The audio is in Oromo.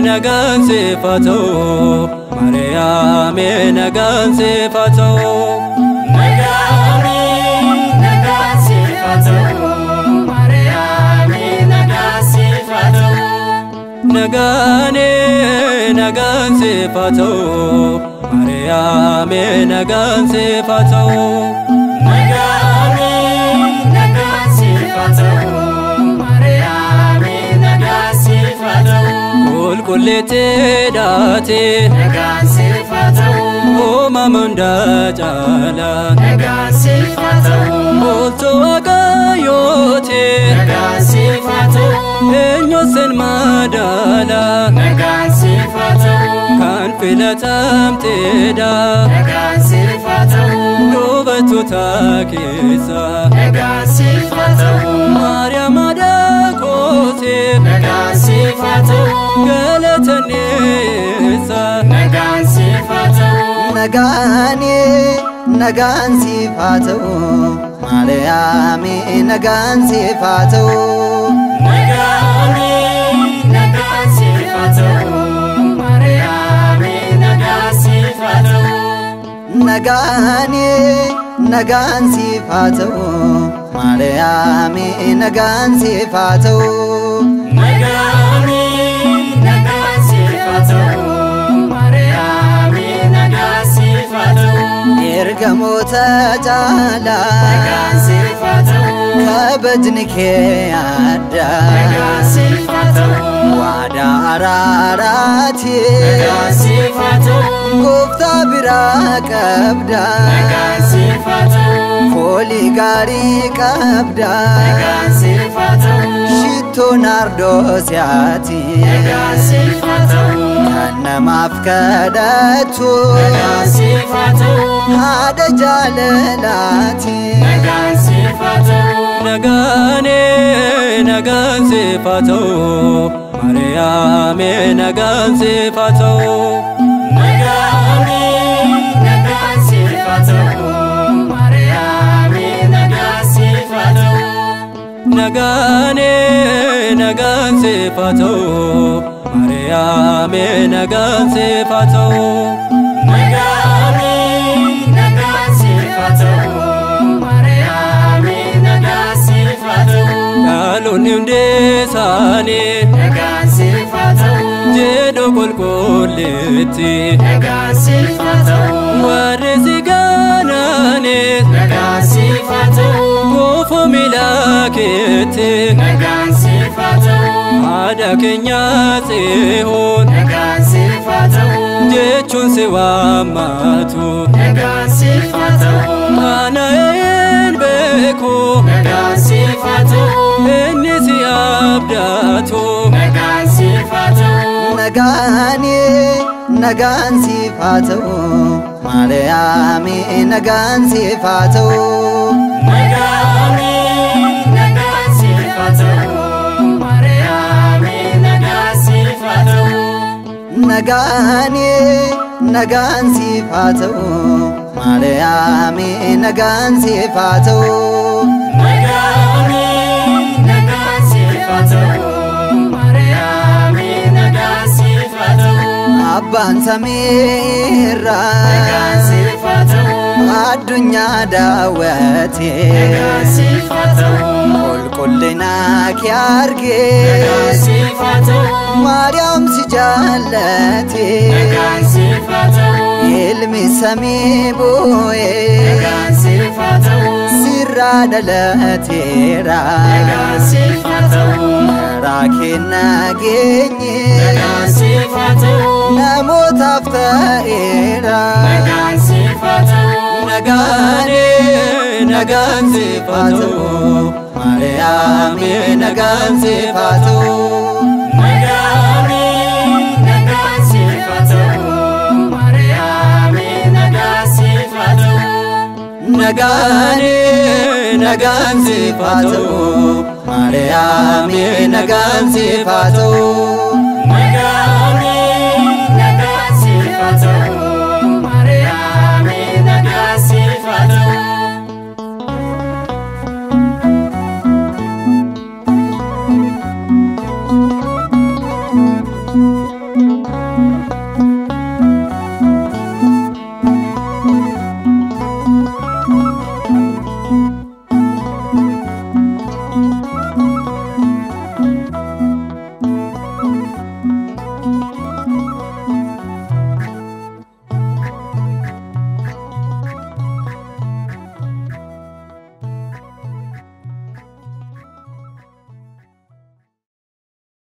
Nagaan siif haa ta'u, Maariyaame nagaan siif haa ta'u. Nagaani nagaan siif haa ta'u, Maariyaame nagaan siif haa ta'u. Nagaani nagaan siif haa ta'u, Maariyaame nagaan siif haa ta'u. Nagaani nagaan siif haa ta'u, Maariyaame nagaan siif haa ta'u. Qulqulleettee daate Nagaan siif haa ta'u, uumama hundaa caala. Nagaan siif haa ta'u, Bultoo Waaqayyooti Nagaan siif haa ta'u, eenyu sin madaala. Nagaan siif haa ta'u, Kan filatamteedha Nagaan siif haa ta'u, dubartoota keessa. Nagaan siif haa ta'u, Maariyaam haadha kooti Nagaan siif haa ta'u, galatanneessa. Nagaan siif haa ta'u. Nagaani nagaan siif haa ta'u, Maariyaame nagaan siif haa ta'u. Nagaani nagaan siif haa ta'u, Maariyaame nagaan siif haa ta'u. Nagaani nagaan siif haa ta'u, Maariyaame nagaan siif haa ta'u. Nagaani nagaan siif haa ta'u, Maariyaame nagaan siif haa ta'u. Ergamoota caalaa Nagaan siif haa ta'u, kabajni kee adda. Nagaan siif haa ta'u, Waadaa araaraati Nagaan siif haa ta'u, gooftaa biraa qabda. Nagaan siif haa ta'u, Foolii gaarii qabda. Nagaan siif haa ta'u, Shittoo naardoosiyaati Nagaan siif haa ta'u, kan namaaf kadhattu. Nagaan siif haa ta'u, Haadha jaalalaati. Nagaan siif haa ta'u. Nagaani nagaan siif haa ta'u, Maariyaame nagaan siif haa ta'u. Nagaani nagaan siif haa ta'u, Maariyaame nagaan siif haa ta'u. Nagaani nagaan siif haa ta'u, Maariyaame nagaan siif haa ta'u. Nagaani nagaan siif haa ta'u, Maariyaame nagaan siif haa ta'u. Dhaloonni hundi isaanii Nagaan siif haa ta'u, jedhu qulqulleetti. Nagaan siif haa ta'u, Warri si ganaanis Nagaan siif haa ta'u, kufuu miila keetti. Nagaan siif haa ta'u, Haadha keenya Tsiyoon Nagaan siif haa ta'u, jechuun si waammatu. Nagaan siif haa ta'u, Kana hin beeku Nagaan siif haa ta'u, inni si abdatu. Nagaan siif haa ta'u. Nagaani nagaan siif haa ta'u, Maariyaame nagaan siif haa ta'u. Nagaani nagaan siif haa ta'u, Maariyaame nagaan siif haa ta'u. Nagaani nagaan siif haa ta'u, Maariyaame nagaan siif haa ta'u. Nagaani nagaan siif haa ta'u, Maariyaame nagaan siif haa ta'u. Abbaan samiirraa Nagaan siif haa ta'u, addunyaa daawwate. Nagaan siif haa ta'u, Qulqullina kee argee Nagaan siif haa ta'u, Maariyaam si jaallate. Nagaan siif haa ta'u, Ilmi samii bu'ee Nagaan siif haa ta'u, si sirraa dhalateera. Nagaan siif haa ta'u. Karaa keenya geenye. Nagaan siif haa ta'u. Namootaaf ta'eera. Nagaan siif haa ta'u. Nagaane nagaan siif haa ta'u. Maariyaami nagaan siif haa ta'u. Nagaani nagaan siif haa ta'u. Maariyaami nagaan siif haa ta'u. Nagaane nagaan siif haa ta'u. Maariyaami nagaan siif haa ta'u.